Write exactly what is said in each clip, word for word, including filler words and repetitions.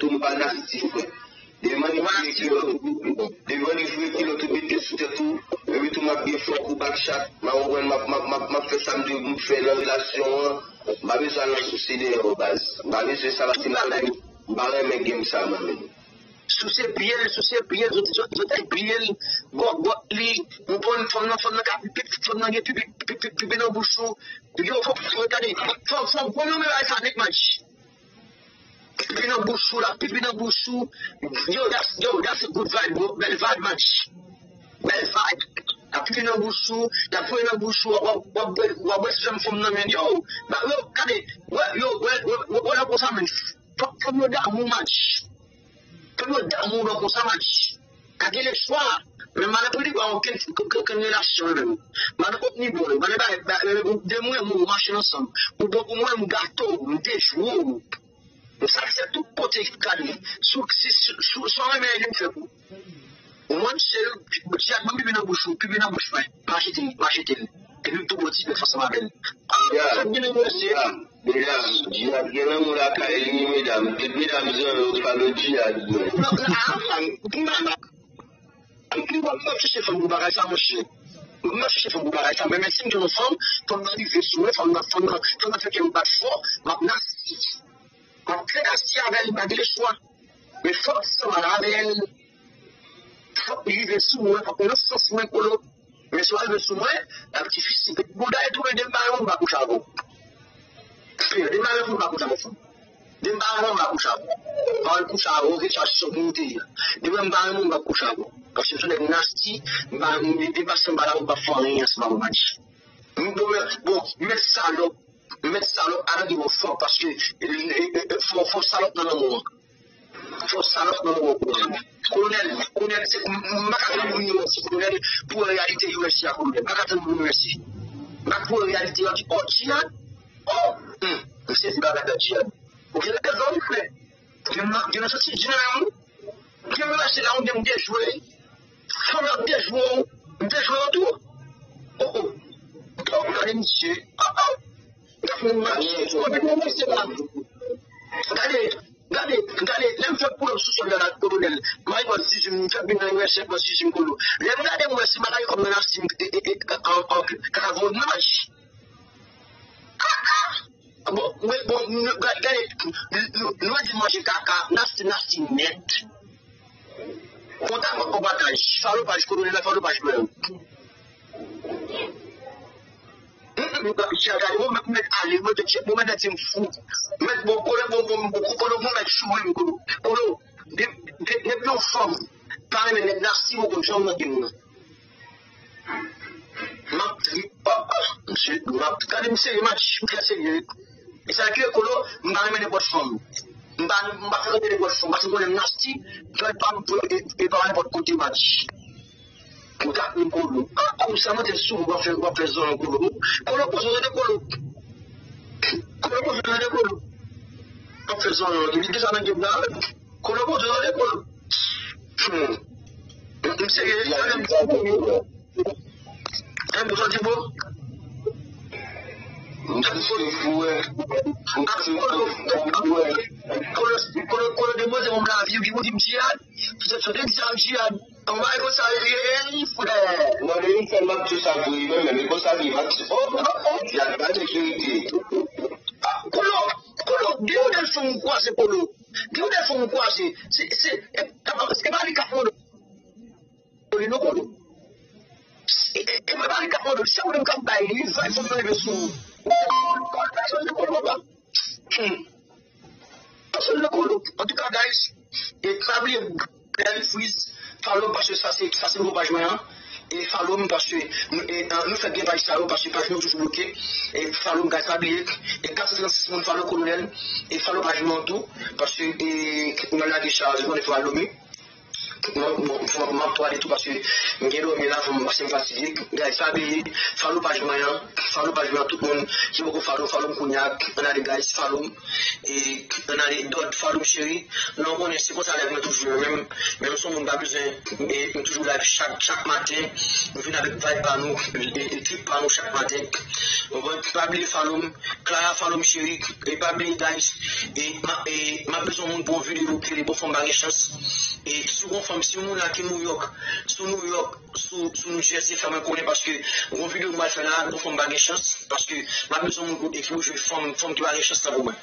Tou m pa nasty, frè. Depi m annik vire kilòt ou, depi m annik vire kilòt ou mete sou tèt ou, epi tou m ap gen fòk ou bat chat, m ap konprann, m ap, m ap, m ap, m ap fè sa m dwe m fè nan relasyon an. M pa bezwen al nan souse deyò, baz. M pa bezwen sa, paske m pa renmen, m pa renmen game sa, mwen menm. Souse pye l, souse pye l, zòt, zòt, zòt ay pye l, gògòt li, ou konn fanm nan, fanm nan ka pipi, fanm nan gen pipi, pipi, pipi nan bouch ou. Yo, fò, fò, gade, fanm, fanm, fanm nan bagay sa nèt match. Pipi nan bouch ou, la pipi nan bouch ou. Yo, that's, yo, that's a good vibe, bro. Bèl vibe, match. Bèl vibe. La pipi nan bouch ou, la pipi nan bouch ou, w ap, w ap, w ap, w ap bwè sèm fanm nan, men yo, ba, yo, gade, wè, yo, wè, wè, wè, wè, konsa, men. Fanm, fanm yo damou, match. Fanm yo damou, non, konsa, match. Ka gen lechwa. Men madan pou li pa okenn, okenn, okenn relasyon, menm. Madan kot ni bon, madan ba, ba, de mwen, mwen, mache ansanm. Ou bon pou mwen, m gato, m dejwe w. Sa se tout kote ki gade. Sou, si, si, si, si w renmen, li m fè pou. Mwen, se, si ak mwen pipi nan bouch ou, pipi nan bouch mwen. M achte l, m achte l. Epi m tou bon ti bèf ansanm avè l. Ah, sa k gen nan mwen, se. Medam, Jihad gen lanmou lakay li, medam. Tout medam zanmi yo, pa gen Jihad, non. Non, non, ah, ah, m, m, m, m, m ap chèche fanm pou bagay sa, monchè. M ap chèche fanm pou bagay sa, men, men si m gen yon fanm, fanm nan rive sou mwen, fanm nan, fanm nan, fanm nan fè kè m bat fò, m ap nasty. M ap trè nasty avè l, m pa gen lechwa. Men fòk m sanble avè l. Fòk li rive sou mwen, fòk nan sans mwen, Kolo. Men si w rive sou mwen, l ap difisil. Bouda e tou, men depi m pa renmen w, m pa kouche avè w. Depi m pa renmen w, m pa kouche avè w. Depi m pa renmen w, m pa kouche avè w. Pa al kouche avè w, rete chache sòt moute a. Depi m pa renmen w, m pa kouche avè w. Paske m se nèg nasty, m pa, m, depi m pa sanble avè w, m pa fè anyen ansanm avè w, match. M, bon, men, bon, mèt salòp, mèt salòp, ala gen yon fòk, paske, e, e, e, fò, fò salòp nan lanmou an. Fò salòp nan lanmou an, kolonèl. Kolonèl, kolonèl, se, m, m, m pa ka tann moun yo mèsi, kolonèl, pou reyalite yo mèsi a, kolonèl. M pa ka tann moun yo mèsi. M pa pou reyalite yo di, oh, Jihad, oh, hmm, m sezi bagay la, Jihad. Ou gen rezon, wi, frè. Gen nan, gen nan soti di nan yon. Gen nan se la ou gen dejwe. Fanm yo ap dejwe w. M dejwe w tou. Oh, oh. Oh, gade misye. Ah, ah. Gade misye la. Gade, gade, gade. Lè m fè pwòb sou sòl la, kolonèl. M al pran sizim, m fè bin nan resèt, pran sizim kolo. Lè m gade, m wè se bagay kòm nan la sim, e, e, e, an, an, kaka vodnaj. Bon, men bon, nou, gade, gade, nou, nou, nou di manje kaka, nasty, nasty nèt. Kontak mwen an pataj, falopaj, kolonèl la, falopaj mwen. Mwen mèt ale, mwen mèt, mwen mèt di m fou. Mèt bon, kolonèl, bon, bon, bon, kolonèl, mwen mèt chou, mwen, kolonèl. Kolonèl, de, de, depi yon fanm pa renmen nèg nasty, mwen konn jan mwen gen mwen. M ap trip, papa. Misye, m ap gade m serye, match, m trè serye. E sa ki ekolo, m pa renmen nenpòt fanm. M pa, m pa frekante nenpòt fanm, paske m konnen m nasty, jwèt pa m pou e, e pa nenpòt kote match. M ka ekolo. Ah, konsa mwen te sou, w ap fè, w ap fè zòn ekolo. Kolo poze w de kolo. Kolo poze w de kolo. W ap fè zòn, li di sa nan game la. Kolo poze w de kolo. Hmm. M serye, m serye. An, ou santi bon? M santi fou, wè. M santi fou, wè. Kolo, kolo, kolo, depoze yon lavi, epi ou di m Jihad. Ou te, ou te di sa Jihad. An bay konsa, e, e, e, frè. Mwen, de yon fè m ap di sa pou li menm, men konsa li m ap di, oh, oh, oh, Jihad, pa sekirite. Ah, kolo, kolo, gen yon bèl fanm ou kwaze, kolo. Gen yon bèl fanm ou kwaze. Se, se, e, e, e pa li k ap mande. Li non, kolo. E, e, e mwen pa li k ap mande, se ou menm k ap bay li, li fè fanm nan leve sou ou. Pèsonn nan kolo, papa. Hmm. Pèsonn nan kolo. Antouka, guys, e pa bliye, guys, freeze, follow, paske sa se, sa se nouvo paj mwen an. E follow m, paske nou, e, e, nou fèk gen paj sa yo, paske paj nou toujou bloke. E follow m, guys, pa bliye. E kat san trannsis moun follow kolonèl. E follow paj mwen an tou, paske, e, mwen lage chaj, mwen follow me. Mwen, mwen, mwen, mwen ap twale tou paske m gen dòmi la, fò m pase m fatige. Guys, pa bliye, follow paj mwen an, follow paj mwen an, tout moun ki poko follow, follow m kounye a, ann ale guys, follow m, e ann ale Dòd, follow m cheri. Non, w konnen, se konsa live mwen toujou ye, menm, menm si yon moun pa bezwen, e, m toujou live chak, chak maten, nou vin avèk vibe pa nou, e, e trip pa nou chak maten. Ou konprann? Pa bliye follow m, Clara follow m cheri, e pa bliye guys, e, ma, e, m ap bezwen moun pou yon videyo, kele bon fanm pa gen chans. E si w gon fanm, si yon moun la ki New York, sou New York, sou, sou New Jersey, fè mwen konnen paske gon videyo m pral fè la, gon fanm pa gen chans, paske m ap bezwen moun pou, e ki pou jwe fanm, fanm ki pa gen chans tankou mwen.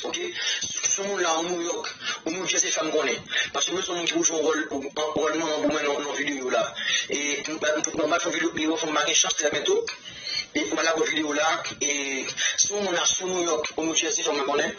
Ok? Si, si yon moun la, ou New York, ou New Jersey, fè m konnen. Paske m bezwen moun ki pou jwe yon wòl, yon wòl manman pou mwen nan, nan videyo la. E m, m, m, m ap fè videyo, e yon fanm pa gen chans trè byento. E m ap lage videyo la, e si yon moun la, sou New York, ou New Jersey, fè mwen konnen.